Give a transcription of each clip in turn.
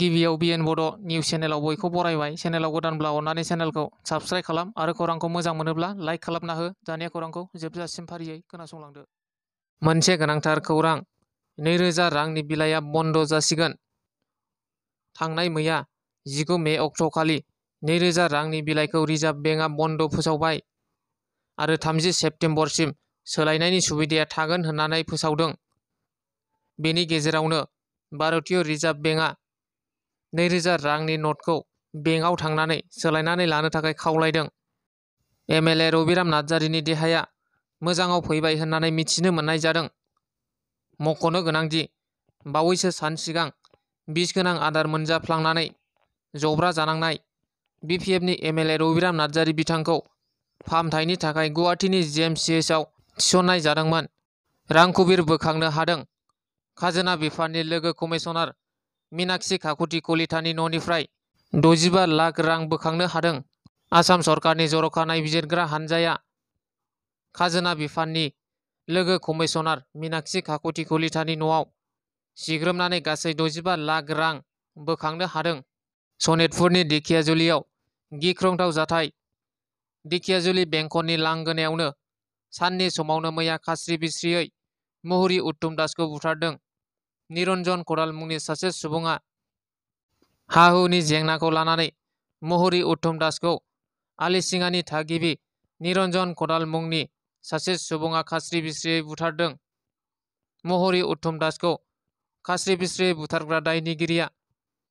गिबियाव बिएन बड' निउस चेनेलाव बयखौ बरायबाय। चेनेलाव गोदानब्ला अननानै चेनेलखौ साबस्क्राइब खालाम आरो खौरांखौ मोजां मोनोब्ला लाइक खालामना हो। दानिया खौरांखौ जोबजासिम फारियै खोनासंलांदो। मोनसे गोनांथार खौरां, 2000 रांनि बिलाइया बन्द जासिगोन। थांनाय मैया 19 मे अक्ट'खालि 2000 रांनि बिलाइखौ रिजार्भ बेंकआ बन्द फोसावबाय आरो 30 सेप्तेम्बरसिम सोलायनायनि सुबिदाया थागोन होननानै फोसावदों। बेनि गेजेरावनो भारतीय रिजार्भ बेंकआ 2000 रांनि नटखौ बेंकआव थांनानै सोलायनानै लानो थाखाय खावलायदों। एमएलए रबिराम नार्जारिनि देहाया मोजाङाव फैबाय होननानै मिथिनो मोननाय जादों। मख'नो गोनांदि बावैसो सान सिगां बिस गोनां आदार मोनजाफ्लांनानै जब्रा जानांनाय बिपिएफनि एमएलए रबिराम नार्जारि बिथांखौ फाहामथायनि थाखाय गुवाहाटीनि जेएमसीएचआव थिसननाय जादोंमोन। रांखुबिर बोखांनो हादों। खाजोना बिफाननि लोगो कमिसनार मीनाक्षी काकुति कलितानि न'निफ्राय 65 लाख रां बोखांनो हादों। आसाम सरकारनि जर'खा नायबिजिरग्रा हान्जाया खाजोना बिफाननि लोगो कमिसनार मीनाक्षी काकुति कलितानि न'आव सिग्रोमनानै गासै 65 लाख रां बोखांनो हादों। सनितपुरनि धेकियाजुलियाव गिख्रंथाव जाथाय। धेकियाजुलि बेंखननि लांगोनायावनो साननि समावनो मैया खास्रि बिस्रियै मुहुरि उत्तम दासखौ बुथारदों। निरन्जन खदाल मुंनि सासे सुबुङा हा-हुनि जेंनाखौ लानानै मुहुरि उत्तम दासखौ आलिसिङानि थागिबि निरन्जन खदाल मुंनि सासे सुबुङा खास्रि बिस्रियै बुथारदों। मुहुरि उत्तम दासखौ खास्रि बिस्रियै बुथारग्रा दायनिगिरिया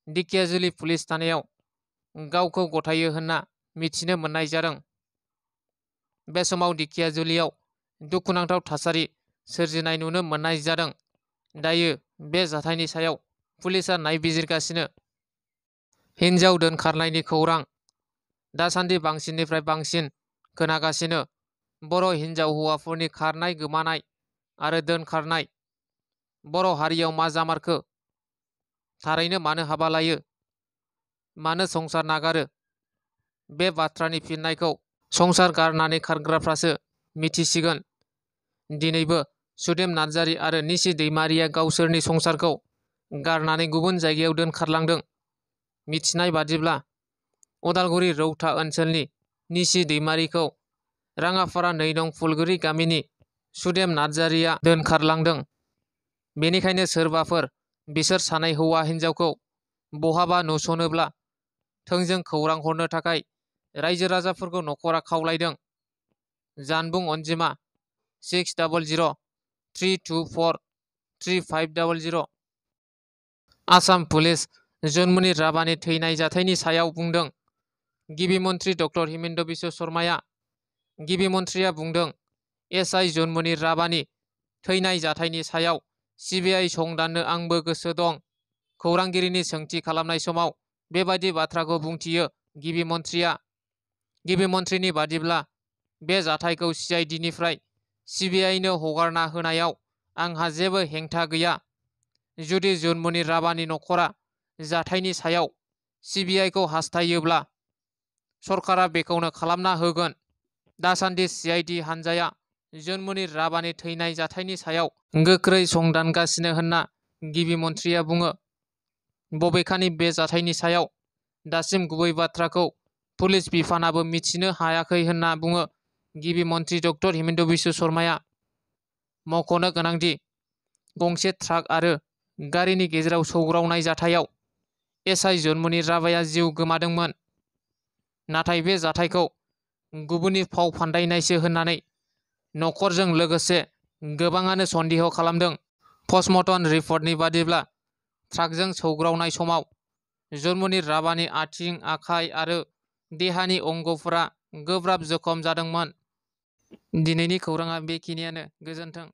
धेकियाजुलि पुलिस थानायाव गावखौ गथायो होनना मिथिनो मोननाय जादों। बे समाव धेकियाजुलियाव दुखुनांथाव थासारि सोरजिनाय नुनो मोननाय जादों। दायो बे जाथायनि सायाव पुलिसआ नायबिजिरगासिनो। हिन्जाव दोनखारनायनि खौरां। दासान्दि बांसिननिफ्राय बांसिन खोनागासिनो। बर' हिन्जाव हौवाफोरनि खारनाय गोमानाय आरो दोनखारनाय। बर' हारियाव मा जामारखो? थारैनो मानो हाबा लायो? मानो संसार नागारो? बे बाथ्रानि फिननायखौ संसार गारनानै खारग्राफ्रासो मिथिसिगोन। दिनैबो सुदेम नार्जारि आरो निशि दैमारिया गावसोरनि संसारखौ गारनानै गुबुन जायगायाव दोनखारलांदों। मिथिनाय बादिब्ला उदालगुरि रौता ओनसोलनि निशि दैमारिखौ राङापारा 2 नं फुलगुरि गामिनि सुदेम नार्जारिया दोनखारलांदों। बेनिखायनो सोरबाफोर बिसोर सानै हौवा हिन्जावखौ बहाबा नुसनोब्ला थोंजों खौरां हरनो थाखाय रायजो राजाफोरखौ नखरा खावलायदों। जानबुं अनजिमा 6003243500। आसाम पुलिस जन्मनि राभानि थैनाय जाथायनि सायाव बुंदों। गिबि मन्थ्रि डक्टर हिमन्त बिश्व शर्माया। गिबि मन्थ्रिया बुंदों, एसआइ जन्मनि राभानि थैनाय जाथायनि सायाव सिबिआइ संदाननो आंबो गोसो दं। खौरांगिरिनि सोंथि खालामनाय समाव बेबादि बाथ्राखौ बुंथियो गिबि मन्थ्रिया। गिबि मन्थ्रिनि बादिब्ला बे जाथायखौ सिआइडिनिफ्राय सिबिआइनो हगारना होनायाव आंहा जेबो हेंथा गैया। जुदि जन्मनि राभानि नखरा जाथायनि सायाव सिबिआइखौ हास्थायोब्ला सरकारा बेखौनो खालामना होगोन। दासान्दि सिआइडि हान्जाया जन्मनि राभानि थैनाय जाथायनि सायाव गोख्रै संदानगासिनो होनना गिबि मन्थ्रिया बुङो। बबेखानि बे जाथायनि सायाव दासिम गुबै बाथ्राखौ पुलिस बिफानाबो मिथिनो हायाखै होनना बुङो गिबि मन्थ्रि डक्टर हिमन्त बिश्व शर्माया। मख'नो गोनांदि गंसे ट्राक आरो गारिनि गेजेराव सौग्रावनाय जाथायाव एसआइ जन्मनि राभाया जिउ गोमादोंमोन। नाथाय बे जाथायखौ गुबुननि फाव फान्दायनायसो होननानै नखरजों लोगोसे गोबाङानो सन्देह खालामदों। पस्टमर्टम रिपर्टनि बादिब्ला ट्राकजों सौग्रावनाय समाव जन्मनि राभानि आथिं, आखाइ आरो देहानि अंगफोरा गोब्राब जखम जादोंमोन। दिनैनि खौराङा बेखिनियानो। गोजोन्थों।